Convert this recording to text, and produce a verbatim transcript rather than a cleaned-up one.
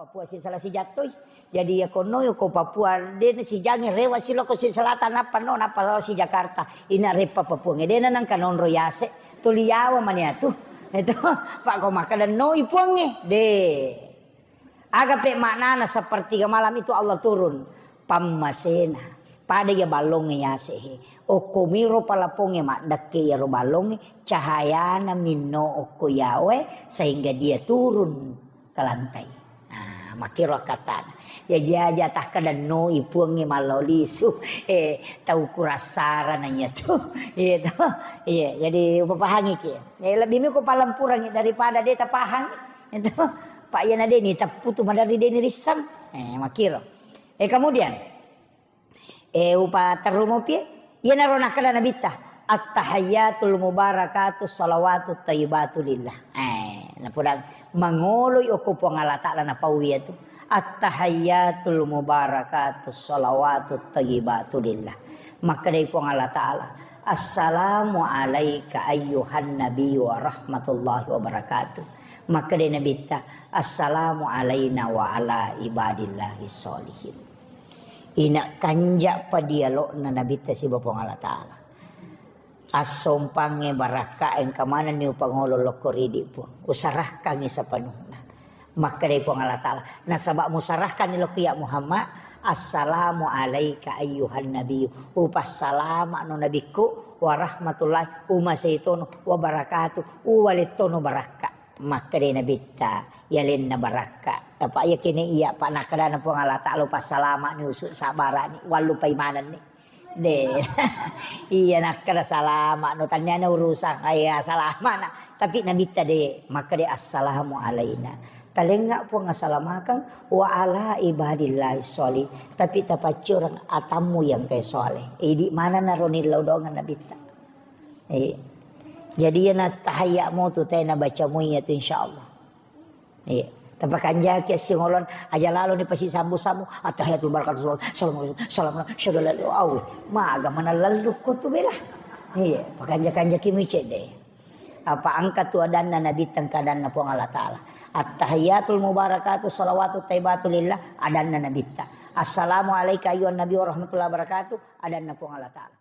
Papua sisala sijattoi. Jadi ya kono yo ko Papua de na sijangi rewa siloko si selatan apa no napa si Jakarta. Ina repa Papua ngedena nang kanonro yase. Tuli yawa mani atu. Itu Pak ko makkeda no ipuangnge. De. Aga pe maknana sepertiga malam itu Allah turun. Pammasena. Pada ya ballongnge yase he. Okko miro palapongnge maddekke yaro ballongnge cahayana minno okko yawe sehingga dia turun ke lantai. Ah, makkiro akkatana. Ya jaja takkeda no ipuangnge mallau lisu. Eh, tau kurasara nanya tu. Iya to. Iya, jadi upapahangi ki. Eh, lebih mi ko palempurangi daripada de tapahangi. Itu. Pak yana de ni teppu tu madari de ni rissang. Eh, makkiro. Eh, kemudian Eh, upaterru mopi, iyanaro nakkeda Nabitta, "At-tahiyyatul mubarakatus shalawatut thayyibatu lillah." Eh, napodang mangoloi okko Puang Allah Ta'ala napaui iyatu. "At-tahiyyatul mubarakatus shalawatut thayyibatu lillah." Makkedai Puang Allah Ta'ala, "Assalamu alaika ayyuhan nabiyyu wa rahmatullahi wa barakatuh." Makkedai Nabitta, "Assalamu alaina wa ala ibadillahi sholihin." Ina kanja pa dialogna Nabitta siba Puang Allah Ta'ala. Assompangnge barakka engka manenni upangolo lokko ridi Puang. Usarakkangi sepenuhna. Makkedai Puang Allah Ta'ala, nasaba musarakkanni lokko ya Muhammad, "Assalamu alaika ayyuhan nabiyyu." Upassalama'no nabikku, wa rahmatullahi, umaseitono, wa barakatuh, uwalettono barakka. Makkedai Nabitta, yalenna barakka. Apa iya kene iya, Pak, nakkedana Puang Allah Ta'ala, "Passalama'ni, usu sabbara'ni, wallupai manenni." De. Iya nakkeda salama'no, tanniana urusan, iya salama'na. Tapi Nabitta de, makkeda, "Assalamu alaina." Talengnga Puang assalamakeng, "Wa ala ibadillahi sholih." Tapi tapaccureng atammu yang kai soleh. Idi mana naro nillau doang Nabitta. Iya. Jadi yana tahayya mo tu tena baca mu iya tu insyaallah. Iya. Tapakanjaki assingolon aja lalo ni pasi sambu-sambu. Attahiyatul barakatuh salam salam salam syadalal awi. Maga mana lalu ko tu bela. Iya. Pakanja-kanjaki mu cedde. Apa angka tu adanna Nabi tengka adanna Puang Allah Ta'ala. Attahiyatul mubarakatuh salawatut taibatu lillah adanna Nabitta. Assalamu alaika ayyuhan nabi wa rahmatullahi wabarakatuh adanna Puang Allah Ta'ala.